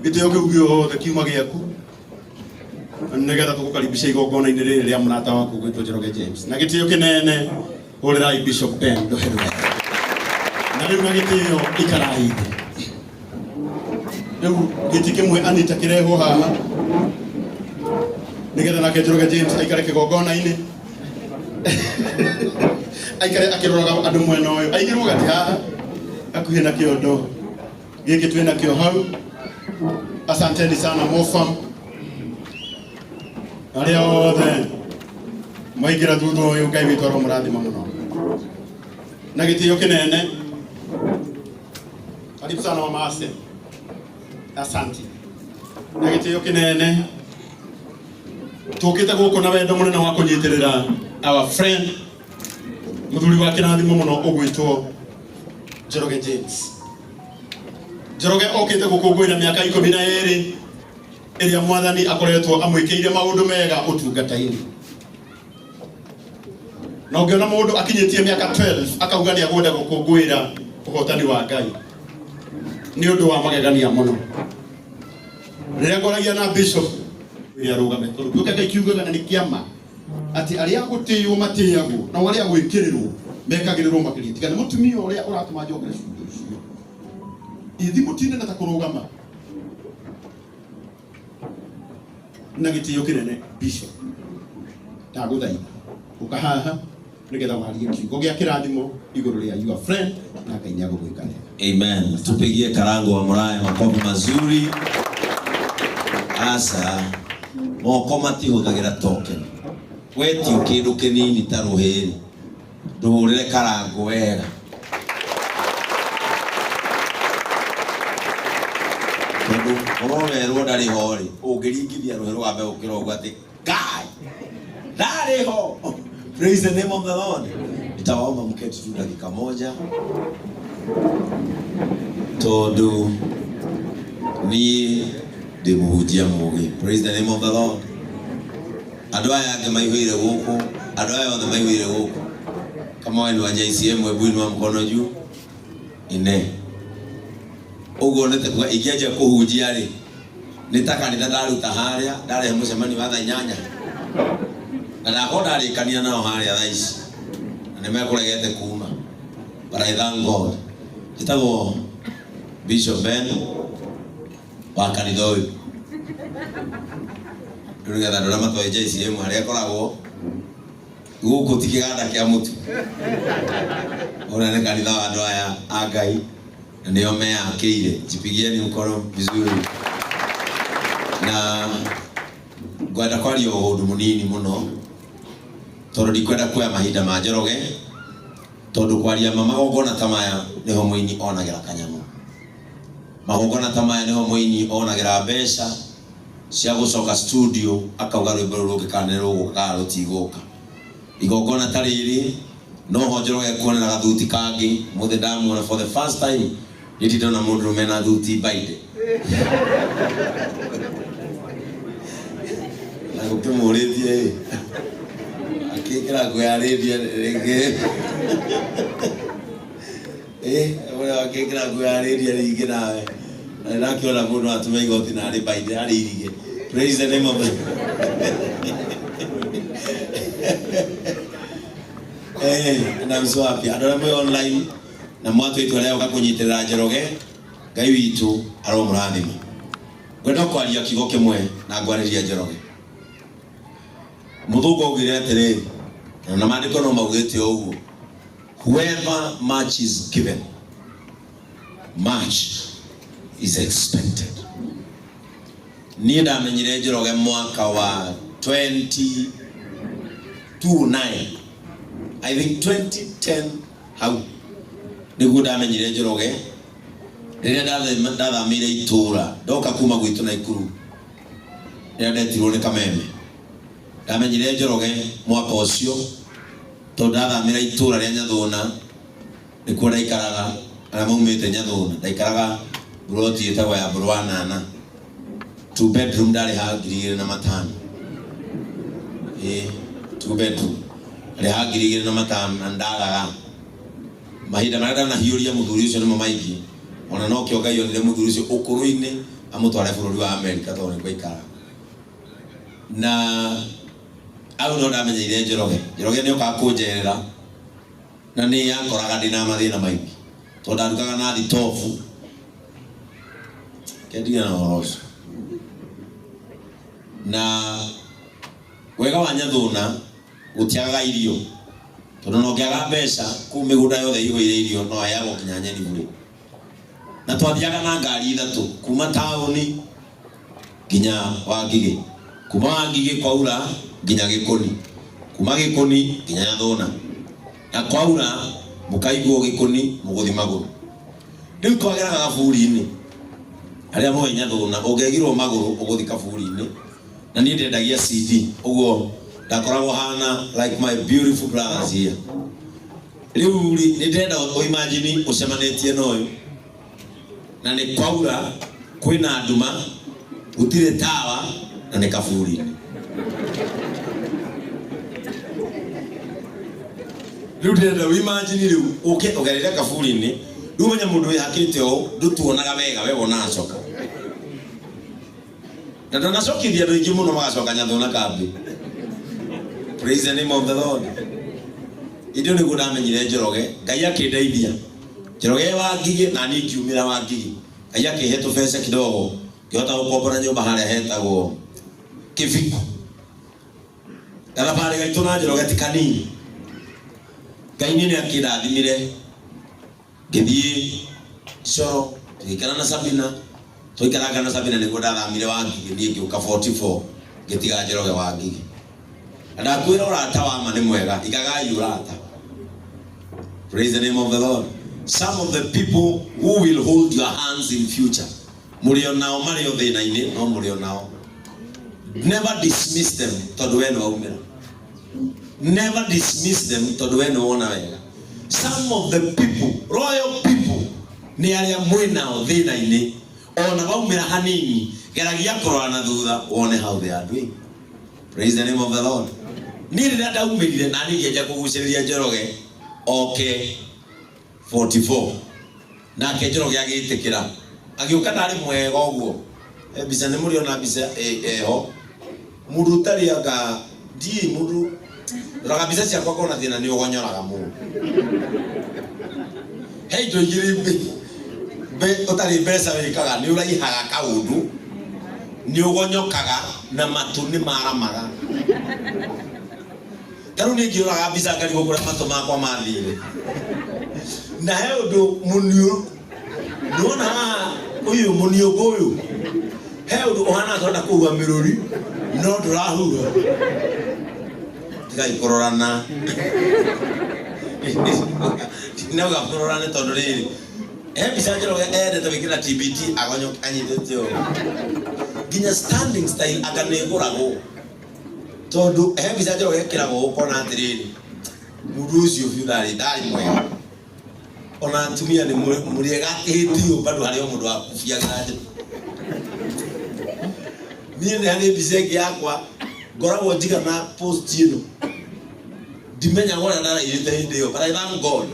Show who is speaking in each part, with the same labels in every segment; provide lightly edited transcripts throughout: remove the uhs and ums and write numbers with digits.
Speaker 1: Gĩtĩo kĩu gĩothe kiuma gĩaku nĩgetha tũgũkaribisha igongona-inĩ rĩrĩ rĩa mũrata waku gwĩtwo Njoroge James. Na gĩtĩo kĩnene hũrĩrai Bishop Ben Ndoherwe. Na rĩu na gĩtĩo ikarai thĩ. Rĩu gĩtĩ kĩmwe Anita kĩrehwo haha nĩgetha nake Njoroge James aikare kĩgongona-inĩ aikare akĩroraga andũ mwena ũyũ aigĩrwo gatĩ haha hakuhĩ na kĩondo gĩkĩ twĩ nakĩo hau. Asanteni sana Mofam, arĩa othe mwaingĩra thutha ũyũ, Ngai witũ aromũrathima mũno na gĩtĩo kĩnene. Karibu sana mama Ase, asanti na gĩtĩo kĩnene. Tũkĩte gũkũ na wendo mũnene wa kũnyitĩrĩra our friend mũthuri wa kĩrathimo mũno ũgwĩtwo Njoroge James. Njoroge okĩte gũkũngũĩra mĩaka 12 ĩrĩa mwathani akoretwo amwĩkĩire maũndũ mega ũtungata-inĩ. Na ũngĩona mũndũ akinyĩtie mĩaka 12 akauga nĩ agwenda gũkũngũĩra ũhotani wa Ngai, nĩ ũndũ wa magegania mũno. Rĩrĩa ngwaragia na bishop ĩrĩa arũgame, tondũ kiugo kĩa Ngai kiugaga na nĩ kĩama atĩ arĩa gũtĩĩo matĩagwo nao arĩa gwĩkĩrĩrwo mekagĩrĩrwo makĩria. Tiga nĩ mũtumia ũrĩa ũratũma njokere ciugo icio, ithi mũtinde ta kũrũgama na gĩtĩo kĩnene. Bishop, ndagũthaitha ũka haha nĩgetha warie kiugo gĩa kĩrathimo igũrũ rĩa your friend, na Ngai nĩ agũgwĩka wega.
Speaker 2: Amen. Tupigie Karango wa Muraya makofi mazuri. Asa moko matihũthagĩra token. Wetio kĩndũ kĩnini ta rũhĩrĩ, ndũhũrĩre Karango wega. Tondũ korwo werwo ndarĩ ho rĩ, ũngĩringithia rũhĩ rũgambe gũkĩra ũguo atĩ Ngai ndarĩ ho. Praise the name of the Lord. Nitawaomba mketi tu dakika moja tondu niĩ ndĩ mũhunjia mũgĩ. Praise the name of the Lord. Andũ aya angĩ maihũire gũkũ, andũ aya othe maihũire gũkũ, kama wewe ni wa JCM, hebu inua mkono juu. Ine ũguo nĩ ta kuga ingĩanjia kũhunjia rĩ, nĩ ta kanitha ndaruta harĩa ndarehe mũcemanio wa thaa 8 na ndakorwo ndarĩkania nao harĩa thaa ici na nĩ mekũregete kuma. But I thank God. Njĩtagwo Bishop Ben wa kanitha ũyũ. Rĩu nĩgetha andũ arĩa matoĩ JCM harĩa ĩkoragwo gũkũ ti kĩganda kĩa mũtu, ũrĩa nĩ kanitha wa andũ aya a Ngai na nĩo meyakĩire. Jipigieni mkono vizuri. Na ngwenda kwaria ũndũ mũnini mũno tondũ ndikwenda kuoya mahinda ma Njoroge, tondũ kwaria ma magongona ta maya nĩho mũini onagĩra kanyamũ. Magongona ta maya nĩho mũini onagĩra mbeca cia gũcoka studio akauga rwĩmbo rũu rũngĩ kana nĩ rũgũka kana rũtigũka. Igongona ta rĩrĩ noho Njoroge kuonera gathuti kangĩ. Mũthĩ ndamuona for the first time, nĩ ndona mũndũrũme na thuti mbainde na gũkĩmũrĩtie ĩ akĩkĩra nguo ya rĩndia rĩngĩ ĩ ũrĩa akĩkĩra nguo ya rĩndia rĩngĩ nawe na ndakĩona mũndũ atũme igoti na arĩ mbainde arĩ irige. Praise the name of the and I'm so happy. Andũ arĩa mwĩ online na mwatua itua rĩa gũka kũnyitĩrĩra Njoroge, Ngai witũ aromũrathima. Ngwenda kwaria kiugo kĩmwe na ngwarĩria Njoroge. Mũthũngũ augire atĩrĩrĩ, na maandĩko no maugĩte ũguo, whoever much is given, much is expected. Niĩ ndamenyire Njoroge mwaka wa 2029, I think 2010 hau nĩguo ndamenyire Njoroge, rĩrĩa ndathamĩire itũũra ndoka kuma gwitũ Naikuru, rĩrĩa ndetirwo nĩ Kameme. Ndamenyire Njoroge mwaka ũcio tondũ ndathamĩra itũũra rĩa Nyathũna, nĩkuo ndaikaraga. Arĩa maumĩte Nyathũna, ndaikaraga buroti ĩtagwo ya Mbũrũ wa Nana, two bedroom, ndarĩhaga 2500. Ĩ two bedroom ndarĩhaga 2500 na ndagaga mahinda marĩa ndanahiũria mũthuri ũcio nĩmo maingĩ. Ona nokĩo Ngai onire mũthuri ũcio ũkũrũ-inĩ. Amũtware bũrũri wa Amerika tondũ nĩkuo aikaraga. Na au no ndamenyeire Njoroge. Njoroge nĩ okaga kũnjerera na nĩ akoraga ndĩna mathĩna maingĩ tondũ ndarugaga na thitobu kendiga na ũhoro ũcio. Na wega wa Nyathuna gũtiagaga irio tondũ no ngĩaga mbeca kũu mĩgũnda yothe ĩihũire irio no heagwo nginya nyeni bure. Na twathiaga na ngari ithatũ kuma taũni nginya Wangigĩ, kuma Wangigĩ kwaura nginya Gĩkũni, kuma Gĩkũni nginya Nyathuna, na kwaura mũkaigwo Gĩkũni mũgũthi magũrũ. Rĩu twageraga gaburi-inĩ arĩa moĩ Nyathuna ũngĩagirwo magũrũ ũgũthi kaburi-inĩ, na niĩ ndendagia CD ũguo ndakoragwo hana like my beautiful brothers here. Rĩu rĩ nĩ ndĩrenda ũimagine ũcemanĩtie na ũyũ na nĩ kwaura kwĩna nduma gũtirĩ tawa na nĩ kaburi-inĩ. Rĩu ndĩrenda ũimagine rĩu ũke ũgerere kaburi-inĩ rĩu ũmenye mũndũ wĩhakĩte ũũ ndũtuonaga wega we wonaga coka. Na ndanacokithia andũ aingĩ mũno magacoka Nyathuna kambĩ. Praise the name of the Lord. Indo nĩguo ndamenyire Njoroge, Ngai akĩndeithia. Njoroge wa Ngigĩ na niĩ ngiumĩra wa Ngigĩ. Ngai akĩhe tũbeca kidogo ngĩhota gũkombora nyũmba harĩa hetagwo Kĩbiko. Gathabarĩ gaitũ na Njoroge ti kanini. Ngai niĩ nĩ akĩndathimire ngĩthiĩ coro tũgĩikara na Sabina tũikaranga na Sabina nĩguo ndathamire wa Ngigĩ niĩ ngĩũka 44 ngĩtiga Njoroge wa Ngigĩ. Na ndakwĩra ũrata wa ma nĩ mwega, igagai ũrata. Praise the name of the Lord. Some of the people who will hold your hands in future, mũrĩ o nao marĩ o thĩna-inĩ, no mũrĩ o nao. Never dismiss them tondũ we nĩ waumĩra. Never dismiss them tondũ we nĩ wona wega. Some of the people, royal people, nĩ arĩa mwĩ nao thĩna-inĩ, ona waumĩra hanini, geragia kũrora na thutha wone how they are doing. Praise the name of the Lord. Niĩ rĩrĩa ndaumĩrire na niĩ ngĩanjia kũgucĩrĩria Njoroge oke 44 nake Njoroge agĩtĩkĩra agĩũka ndarĩ mwega ũguo. E mbica nĩ mũrĩona mbica eho mũndũ ũtarĩ anga ndiĩ mũndũ roraga mbica ciakwa ngona thĩna nĩ ũgonyoraga mũndũ. He indo igĩrĩ ũtarĩ mbeca wĩkaga nĩ ũraihaga kaũndũ nĩ ũgonyokaga na matũ nĩ maramaga. Ta rĩu niĩ ngĩroraga mbica ngarigwo kũrĩa matũ makwa mathire. Na he ũndũ mũniũ nĩwona haha ũyũ mũniũngũ ũyũ he ũndũ ũhana ta ũrenda kũhuha mĩrũri no ndũrahuha. Tigai kũrorana. Ndinauga kũrorane tondũ rĩrĩ he mbica Njoroge endete gwĩkĩra TBT agonyoke anyitĩte ũũ nginya standing style anga nĩ ĩgũragwo tondũ he mbica Njoroge ĩkĩragwo ũkona atĩrĩrĩ mũndũ ũcio biũ ndarĩ mwega. Ona atumia nĩ mũrĩega ĩtio bado harĩ o mũndũ wakubiagĩra njĩra. Niĩ nĩ harĩ mbica ĩngĩ yakwa ngoragwo njigana post ĩno ndimenyaga ũrĩa ndarairĩte hĩndĩ ĩyo, but I thank God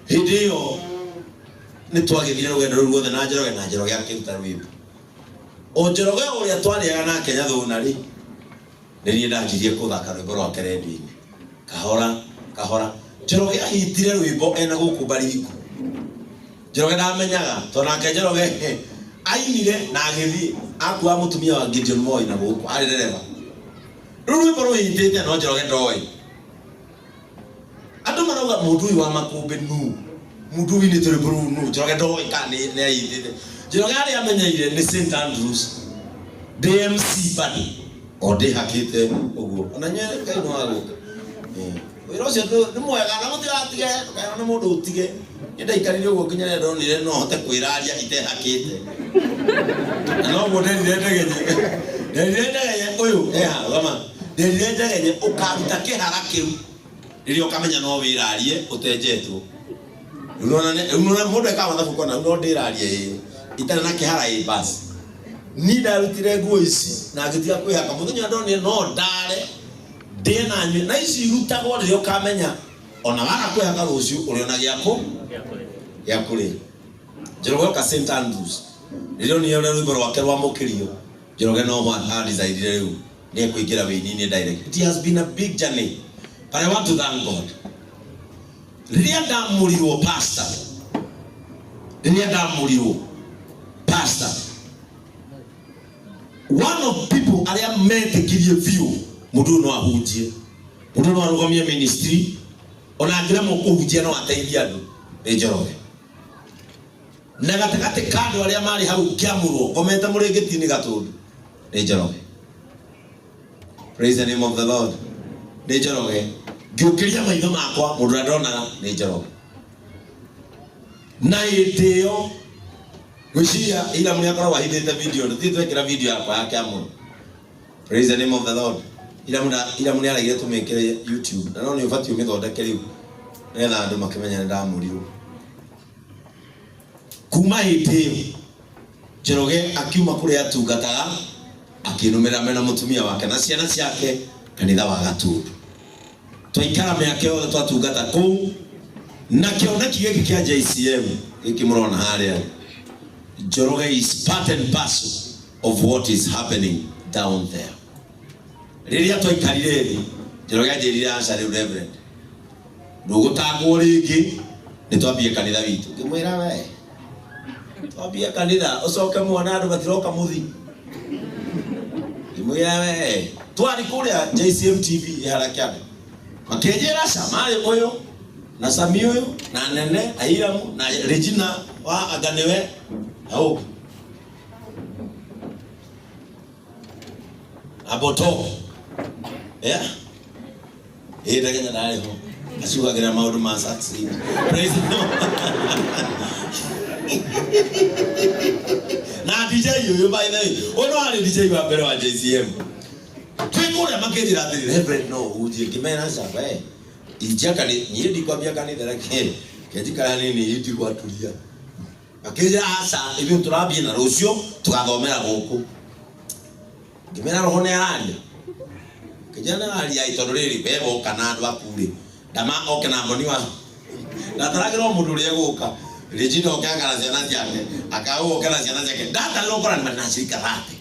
Speaker 2: hĩndĩ ĩyo nĩ twagĩthire rũgendo rũu ruothe na Njoroge na Njoroge akĩruta rwĩmbo. O Njoroge ũrĩa twarĩaga nake Nyathuna rĩ, nĩ niĩ ndanjirie kũthaka rwĩmbo rwake redio-inĩ kahora kahora. Njoroge ahitire rwĩmbo ena gũkũ Baringo. Njoroge ndamenyaga tondũ nake Njoroge ainire na agĩthiĩ akua mũtumia wa Gideon Moi na gũkũ arĩ ndereba. Rĩu rwĩmbo rũhitĩte no Njoroge ndoĩ. Andũ marauga mũndũ ũyũ wa makũmbĩ nũ, mũndũ ũyũ ũinĩte rwĩmbo rũu nũ, Njoroge ndoĩ kana nĩ ahitĩte. Njoroge arĩa amenyeire nĩ St Andrews ndĩ MC bado o ndĩhakĩte ũguo ona inyuĩ Ngai no agũka. Wĩra ũcio nĩ mwega na mũtigatige ndũkaĩrwo nĩ mũndũ ũtige. Niĩ ndaikarire ũguo nginya rĩrĩa ndonire no hote kwĩraria itehakĩte. Na noguo nderire Ndegenye. Nderire Ndegenye ũyũ eha rũgama. Nderire Ndegenye ũkaruta kĩhara kĩu rĩrĩa ũkamenya no wĩrarie ũtenjetwo. Rĩu nĩwona mũndũ ekaga mathabu kona no ndĩrarie ĩĩ itarĩ na kĩhara ĩĩ basi. Niĩ ndarutire nguo ici na ngĩtiga kwĩhaka mũthenya ũrĩa ndonire no ndare ndĩe na nyue na ici irutagwo rĩrĩa ũkamenya ona waga kwĩhaka rũciũ ũrĩ ona gĩa kũrĩa. Njoroge oka St Andrews. Rĩrĩa onire ũrĩa rwĩmbo rwake rwamũkĩrio, Njoroge no adecidire rĩu nĩ ekũingĩra wĩini-inĩ direct. It has been a big journey, but I want to thank God. Rĩrĩa ndamũrirwo pastor, rĩrĩa ndamũrirwo pastor, one of people arĩa metĩkirie biũ mũndũ ũyũ no ahunjie, mũndũ ũyũ no arũgamie ministry, ona angĩremwo kũhunjia no ateithie andũ, nĩ Njoroge. Na gatagatĩ ka andũ arĩa marĩ hau ngĩamũrwo ngomete mũrĩngĩti-inĩ Gatũndũ nĩ Njoroge. Praise the name of the Lord. Nĩ Njoroge. Ngĩũkĩria maitho makwa mũndũ ũrĩa ndonaga nĩ Njoroge. Na hĩndĩ ĩyo ngwĩciria Iramu nĩ akoragwo ahithĩte video, tũthiĩ twekĩra video yakwa ya kĩamũro. Praise the name of the Lord. Iramu na Iramu nĩ araigire tũmĩkĩre YouTube na no nĩ ũbatiĩ ũmĩthondeke rĩu nĩgetha andũ makĩmenye nĩ ndamũrirwo. Kuma hĩndĩ ĩyo Njoroge akiuma kũrĩa atungataga akĩnũmĩrĩra mena mũtumia wake na ciana ciake kanitha wa Gatundu. Twaikara mĩaka yothe twatungata kũu na kĩoneki gĩkĩ kĩa JCM gĩkĩ mũrona harĩa, Njoroge is part and parcel of what is happening down there. Rĩrĩa twaikarire thĩ, Njoroge anjĩrire, aca rĩu Reverend, ndũgũtangwo rĩngĩ, nĩ twambie kanitha witũ. Ngĩmwĩra we twambie kanitha ũcoke muone andũ matiroka mũthi. Ngĩmwĩra we twarĩ kũrĩa JCM TV ĩhara kĩanda, makĩnjĩra ca marĩ ũyũ na Sami ũyũ na Nene na Iramu na Regina wa anga nĩwe na ũngĩ na Boto, yeah. Ĩ ndagenya ndarĩ ho acugagĩra maũndũ ma succeed. Praise the Lord. Na DJ ũyũ, by the way, ũyũ no arĩ DJ wa mbere wa JCM. Twĩ kũrĩa makĩnjĩra atĩrĩ, Reverend, no ũhunjie. Ngĩmera aca, we injia kanitha, niĩ ndikwambia kanitha, reke kenjikara nini indigwaturia. Makĩnjĩra aca, ithuĩ tũrambie na rũciũ tũgathomera gũkũ. Ngĩmera roho nĩ araria, kĩnjĩra nĩ araria ĩ, tondũ rĩrĩ we woka na andũ aku rĩ, ndama oke na mboni wa ndataragĩra o mũndũ ũrĩa egũka. Regina oke anga na ciana ciake, akaũ oke na ciana ciake, ndatarĩrwo ngora nĩ na cirika thate,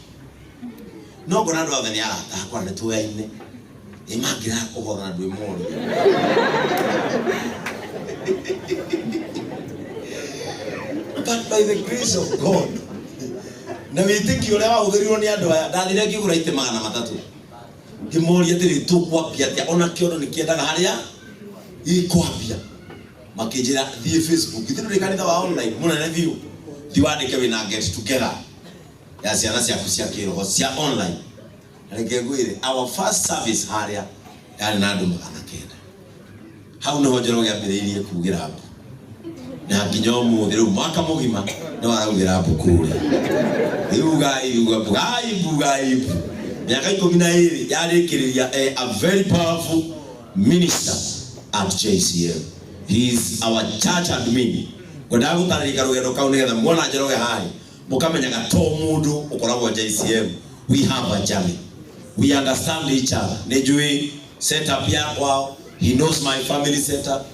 Speaker 2: no ngona andũ othe nĩ arata akwa, nĩ tũyaine ĩ mangĩraga kũhotha na ndwĩmoria. But by the grace of God na wĩtĩkio ũrĩa wahũthĩrirwo nĩ andũ aya, ndathire ngĩgũra itĩ 300, ngĩmoria atĩrĩ, tũkwambia atĩa? Ona kĩondo nĩ kĩendaga harĩa gĩkwambia. Makĩnjĩra thiĩ Facebook, ithuĩ ndũrĩ kanitha wa online mũnene biũ, thiĩ wandĩke wĩna get together ya ciana ciaku cia kĩroho cia online. Na reke ngwĩre, our first service harĩa yarĩ na andũ 900. Hau nĩho Njoroge ambĩrĩirie kugĩra mbu, na nginya ũmũthĩ rĩu mwaka mũgima nĩ waraugĩra mbu kũrĩa. Rĩu gai uga mbu, gai mbu, gai mbu. Mĩaka 12 yarĩkĩrĩria, a very powerful minister at JCM. He is our church admin. Ngwendaga gũtarĩria karũgendo kau nĩgetha muona Njoroge harĩa mũkamenyaga to mũndũ ũkoragwo JCM. We have a journey, we understand each other. Nĩ njũĩ setup yakwa, he knows my family setup,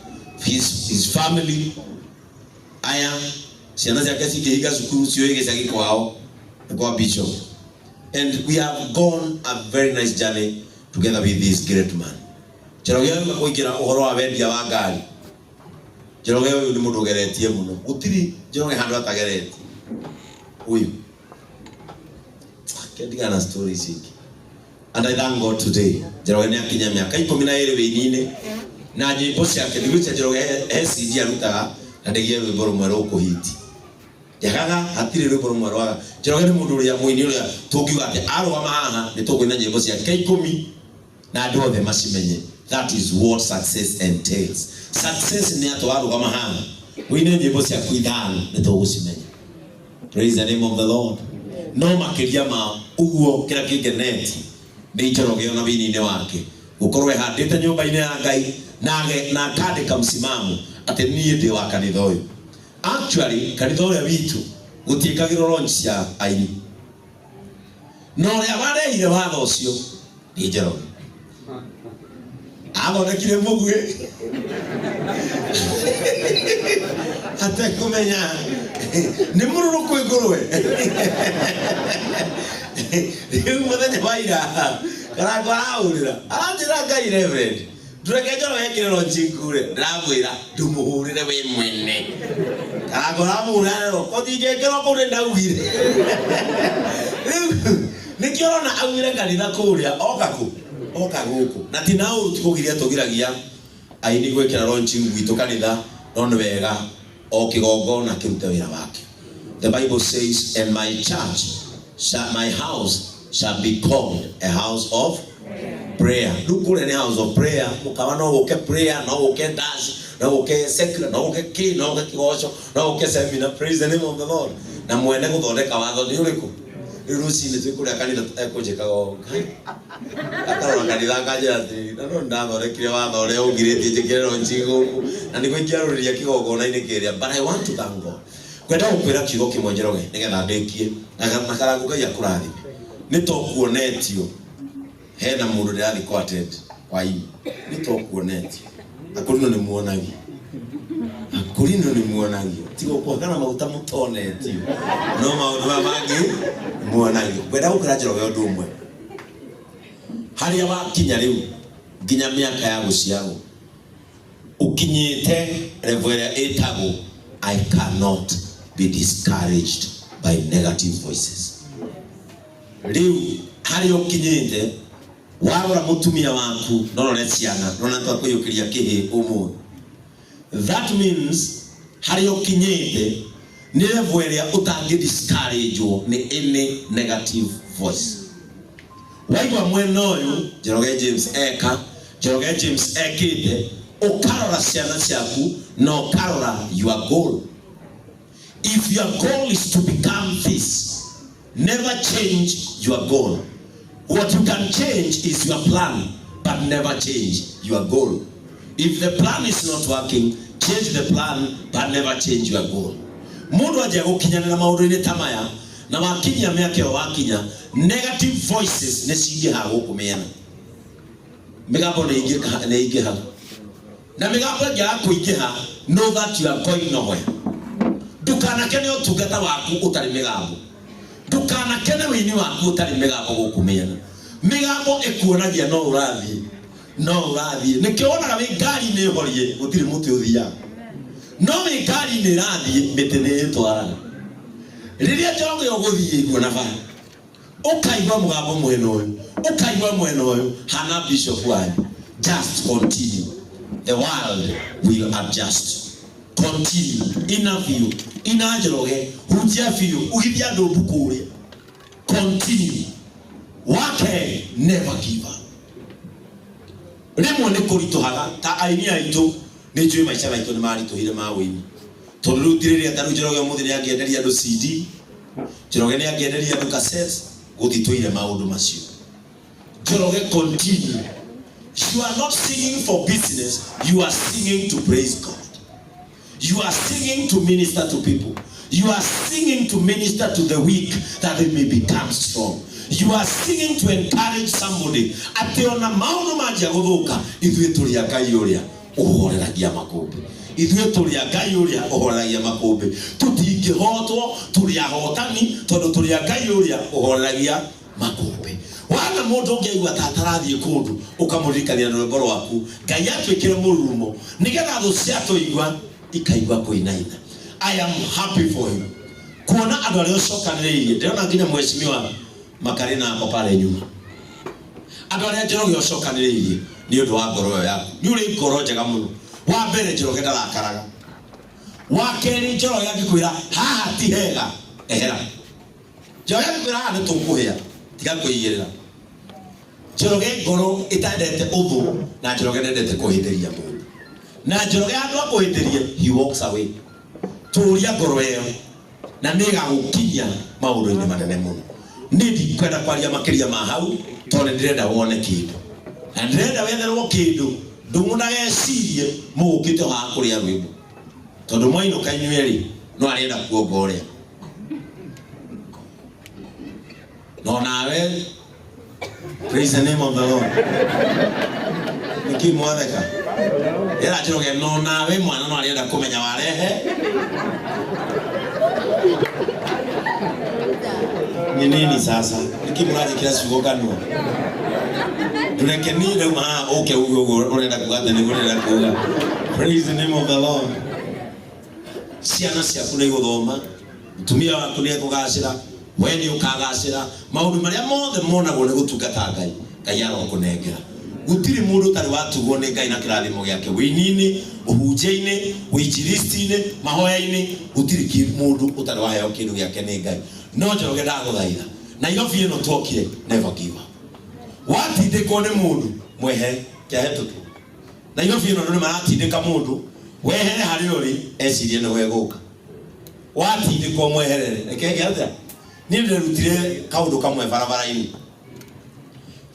Speaker 2: his family. Aya ciana ciake cikĩhinga cukuru ciũĩ gĩcagi kwao nĩ kwa bishop, and we have gone a very nice journey together with this great man. Njoroge ũyũ kũingĩra ũhoro wa wendia wa ngari, Njoroge ũyũ nĩ mũndũ ũgeretie mũno, gũtirĩ Njoroge handũ atageretie. Ũyũ kendigana na story ici ingĩ. And I thank God today Njoroge nĩ akinya mĩaka 12 wĩini-inĩ na nyĩmbo ciake. Ndigwĩcia Njoroge he CD arutaga na ndĩgie rwĩmbo rũmwe rũkũhiti njagaga, hatirĩ rwĩmbo rũmwe rwaga. Njoroge nĩ mũndũ ũrĩa mũini ũrĩa tũngiuga atĩ arũgama haha nĩ tũkũina nyĩmbo ciake 10 na andũ othe macimenye. That is what success entails. Success nĩ atĩ warũgama haha ũine nyĩmbo ciaku 5 nĩ tũgũcimenya. Praise the name of the Lord. No makĩria ma ũguo, kĩrĩa kĩngenetie nĩ Njoroge ona wĩini-inĩ wake gũkorwo ehandĩte nyũmba-inĩ ya Ngai na akandĩka msimamo atĩ niĩ ndĩ wa kanitha ũyũ. Actually kanitha ũrĩa witũ gũtiĩkagĩrwo launch cia aini, na ũrĩa warehire watho ũcio nĩ Njoroge. Athondekire mũguĩ atekũmenya. Nĩ mũrũrũ kwĩ ngũrwe. Rĩu mũthenya wa ira Karango arahũrĩra aranjĩra, Ngai Reverend, ndũreke Njoroge ekĩre launching kure. Ndĩramwĩra ndũmũhũrĩre we mwene. Karango aramũhũrĩra rero kotingĩkĩrwo kũu, nĩ ndaugire. Rĩu nĩkĩo ũrona aumire kanitha kũrĩa oka kũ oka gũkũ, na ti na ũru, ti kũgiria tũgiragia aini gwĩkĩra launching gwitũ kanitha, no nĩ wega o kĩgongona kĩrute wĩra wake. The Bible says, "And my church shall, my house shall be called a house of prayer." Rĩu kũrĩa nĩ house of prayer. Mũkawa no gũke prayer, no gũke dance, no gũke secular, no gũke kĩ, no gũke kĩgoco, no gũke seminar. Praise the name of the Lord. Na mwene gũthondeka watho nĩ ũrĩkũ? Rĩu rũcinĩ twĩ kũrĩa kanitha ekũnjĩkaga ũũ, akarora kanitha akanjĩra atĩrĩrĩ, na no ndathondekire watho ũrĩa ũngirĩtie njĩkĩre launching gũkũ na nĩguo ingĩarũrĩria kĩgongona-inĩ kĩrĩa. But I want to thank God. Kwenda gũkwĩra kiugo kĩmwe, Njoroge, nĩgetha ndĩkie na Karango. Ngai akũrathime. Nĩ to kuonetio hena mũndũ ndĩrathiĩ kũ attend hwainĩ, nĩ to kuonetio akũrino nĩ muonagio, akũrino nĩ muonagio, tiga kũhakana maguta mũtonetio, no maũndũ maya mangĩ muonagio. Ngwenda gũkwĩra, Njoroge, ũndũ ũmwe. Harĩa wakinya rĩu nginya mĩaka ya gũciarwo ũkinyĩte level ĩrĩa ĩtagwo "I cannot be discouraged by negative voices." Rĩu harĩa ũkinyĩte, warora mũtumia waku, norore ciana, nona twakũiyũkĩria kĩhĩ ũmũthĩ, that means harĩa ũkinyĩte nĩ level ĩrĩa ũtangĩ discourage nĩ any negative voice. Waigua mwena ũyũ Njoroge James eka, Njoroge James ekĩte, ũkarora ciana ciaku na ũkarora your goal. If your goal is to become this, never change your goal. What you can change is your plan, but never change your goal. If the plan is not working, change the plan, but never change your goal. Mundu anjia gukinyanira maundu-inĩ ta maya na wakinyia mĩaka ĩyo wakinya, negative voices nĩ cingĩhaga gũkũ mĩena, mĩgambo nĩ ĩingĩhaga, na mĩgambo ĩngĩaga kũingĩha, know that you are going nowhere. Ndũkanakene ũtungata waku ũtarĩ mĩgambo, ndũkanakene wĩini waku ũtarĩ mĩgambo gũkũ mĩena. Mĩgambo ĩkuonagia no ũrathiĩ, no ũrathiĩ. Nĩkĩo wonaga wĩ ngari-inĩ horie gũtirĩ mũtĩ ũthiaga, no wĩ ngari-inĩ ĩrathiĩ mĩtĩ nĩ ĩtwaraga. Rĩrĩa Njoroge ũgũthiĩ guo na bara, ũkaigua mũgambo mwena ũyũ, ũkaigua mwena ũyũ, hana bishop wanyu, just continue. The world will adjust. Continue. Ina biũ, ina Njoroge, hunjia biũ, ugithia andũ mbuku ũrĩa. Continue wake, never give up. Rĩmwe nĩ kũritũhaga ta aini aitũ, nĩ njũĩ maica maitũ nĩ maritũhire ma wĩini, tondũ rĩu ti rĩrĩa ta rĩu Njoroge ũmũthĩ nĩ angĩenderia andũ CD, Njoroge nĩ angĩenderia andũ cassette, gũtitũire maũndũ macio. Njoroge, continue. You are not singing for business, you are singing to praise God. You are singing to minister to people. You are singing to minister to the weak that they may become strong. You are singing to encourage somebody. Atĩ ona maũndũ manjia gũthũka, ithuĩ tũrĩ a Ngai ũrĩa ũhoreragia makũmbĩ. Ithuĩ tũrĩ a Ngai ũrĩa ũhoreragia makũmbĩ. Tũtingĩhotwo, tũrĩ ahotani tondũ tũrĩ a Ngai ũrĩa ũhoreragia makũmbĩ. Wana mũndũ ũngĩaigua ta atarathiĩ kũndũ, ũkamũririkania na rwĩmbo rwaku. Ngai atwĩkĩre mũrurumo nĩgetha thũ ciatũigua ikaigua kũinaina. I am happy for you kuona andũ arĩa ũcokanĩrĩirie. Ndĩrona nginya mheshimiwa Makarĩ nako pale nyuma. Andũ arĩa Njoroge ũcokanĩrĩirie nĩ ũndũ wa ngoro ĩyo yaku, nĩ ũrĩ ngoro njega mũno. Wa mbere, Njoroge ndarakaraga. Wa kerĩ, Njoroge angĩkwĩra haha ti hega, ehera. Njoroge angĩkwĩra haha nĩ tũkũhĩa, tiga kwĩigĩrĩra. Njoroge ngoro ĩtendete ũthũ, na Njoroge ndendete kũhĩtĩria mũndũ, na Njoroge handũ akũhĩtĩrie, he walks away. Tũria ngoro ĩyo na nĩ ĩgagũkinyia maũndũ-inĩ manene mũno. Niĩ ndikwenda kwaria makĩria ma hau tondũ nĩ ndĩrenda wone kĩndũ na ndĩrenda wetherwo kĩndũ. Ndũng'ũ ndagecirie mũgũkĩte haha kũrĩa rwĩmbo, tondũ mwainũka inyuĩ erĩ no arenda kuonga ũrĩa no nawe. Praise the name of the Lord. Nĩkĩ mwatheka? Ĩra Njoroge, no nawe mwana no arenda kũmenya warehe. Ni nini sasa? Niki mũranjĩkĩra ciugo kanua? Ndũreke niĩ ndauma haha ũke uge ũguo ũrenda kuga atĩ nĩguo ndĩrenda kuga. Praise the name of the Lord. Ciana ciaku nĩ igũthoma, mũtumia waku nĩ ekũgacĩra, we nĩ ũkagacĩra. Maũndũ marĩa mothe monagwo nĩ gũtungata Ngai, Ngai arokũnengera. Gũtirĩ mũndũ ũtarĩ watugwo nĩ Ngai na kĩrathimo gĩake, wĩini-inĩ, ũhunjia-inĩ, ũinjilisti-inĩ, mahoya-inĩ, gũtirĩ mũndũ ũtarĩ waheo kĩndũ gĩake nĩ Ngai. No Njoroge ndagũthaitha, Nairobi ĩno twokire, never give up. Watindĩkwo nĩ mũndũ, mwehere, kĩahĩtũke. Nairobi ĩno andũ nĩ maratindĩka mũndũ, wehere harĩa ũrĩ, ecirie nĩho egũka. Watindĩkwo mweherere, reke eke atĩa? Niĩ ndĩrerutire kaũndũ kamwe barabara-inĩ.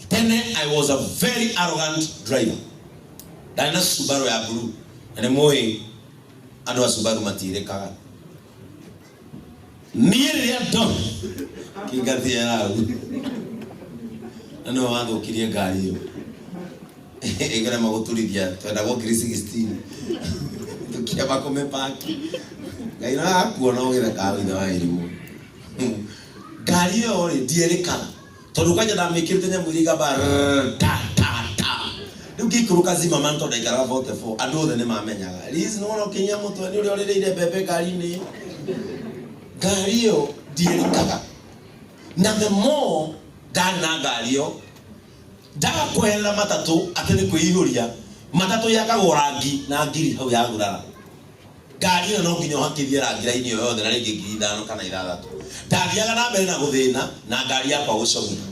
Speaker 2: Tene I was a very arrogant driver. Ndarĩ na Subaru ya blue. Na nĩ mũĩ andũ a Subaru matirĩkaga. Niĩ rĩrĩa ndona kĩngathia hau na nĩwe wathũkirie ngari ĩyo ĩkarema gũturithia twendagwo ngiri 16 tũkĩamba kũmĩpaki ngai no akuona ũgĩtheka ithe wa irimũ ngari ĩyo rĩ ndierĩkaga tondũ kwanja ndamĩkĩrĩte nyamũ iria ikamba rrrr, ta ta ta rĩu ngĩikũrũka Zimmerman tondũ ndaikaraga 44 andũ othe nĩ mamenyaga Liz nĩwona ũkĩnyia mũtwe nĩ ũrĩa ũrĩrĩire mbembe ngari-inĩ ngari ĩyo ndierĩkaga na the more ndarĩ na ngari ĩyo ndaga kweherera matatũ atĩ nĩ kwĩihũria matatũ yakagwo rangi na ngiri hau yagurara ngari ĩyo no nginya ũhakithie rangi raini ĩyo yothe na rĩngĩ 5,000 kana 6,000. Ndathiaga na mbere na gũthĩna na ngari yakwa gũcogithia.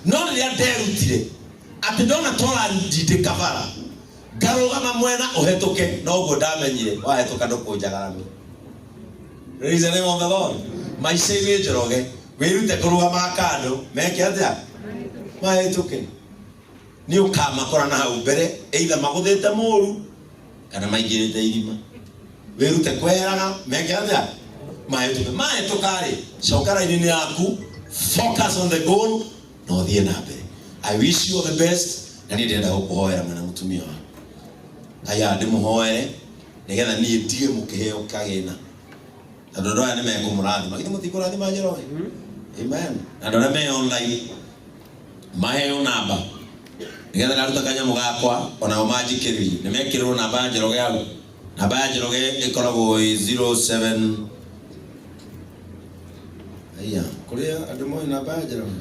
Speaker 2: No rĩrĩa nderutire atĩ ndona tũrandindĩka bara ngarũgama mwena ũhetũke, noguo ndamenyire wahetũka ndũkũnjagaramia. Praise the name of the Lord. Maica-inĩ Njoroge, wĩrute kũrũgama kando, meke atĩa? Mahĩtũke. Nĩ ũkamakora na hau mbere, either magũthĩte mũru kana maingĩrĩte irima. Wĩrute kweheraga, meke atĩa? Mahĩtũke. Mahĩtũka-rĩ, coka raini-inĩ yaku, focus on the goal, na ũthiĩ na mbere. I wish you all the best, na niĩ ndĩrenda gũkũhoera mwena mũtumia waku. Ngai aya ndĩmũhoere, nĩgetha niĩ ndige mũkĩheo kagĩna. Tondũ andũ aya nĩ mekũmũrathima. Githĩ mũtikũrathima Njoroge? Amen. Na andũ arĩa me online, maheo namba nĩgetha ndaruta kanyamũ gakwa onao manjikĩrĩrie. Nĩ mekĩrĩrwo namba ya Njoroge hau. Namba ya Njoroge ĩkoragwo ĩ 07 Aya, kũrĩa andũ moĩ namba ya Njoroge.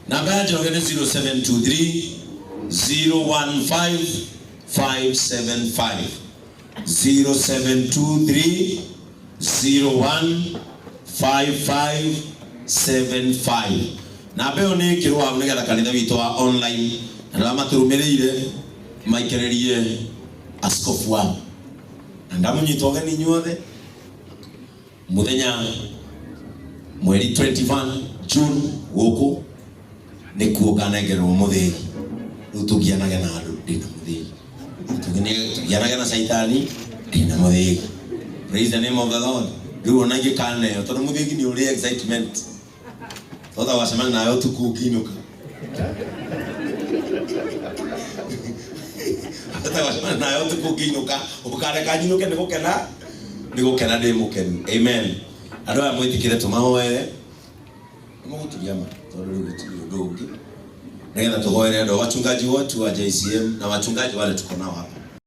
Speaker 2: Namba ya Njoroge nĩ 0723 015 575. 0723 015575. Namba ĩyo nĩ ĩkĩrwo hau nĩgetha kanitha witũ wa online na arĩa matũrũmĩrĩire maikĩrĩrie askofu wao. Na ndamũnyita ũgeni inyuothe mũthenya mweri 21 June gũkũ nĩkuo nganengererwo mũthĩgi. Rĩu tũgianage na andũ ndĩna mũthĩgi. Tũgianage na caitani ndĩna mũthĩgi. Praise the name of the Lord. Rĩu ona ingĩkaneo tondũ mũthĩgi nĩ ũrĩ excitement. Tota wacemania nawe ũtukũ ũkĩinũka. Tota wacemania nawe ũtukũ ũkĩinũka, ũkareka nyinũke nĩ gũkena, nĩ gũkena ndĩ mũkenu. Amen. Andũ aya mwĩtĩkĩre tũmahoere. Nĩ mũgũturia ma tondũ rĩu gũtirĩ ũndũ ũngĩ. Nĩgetha tũhoere andũ wachungaji wote wa JCM na wachungaji wale tuko nao hapa.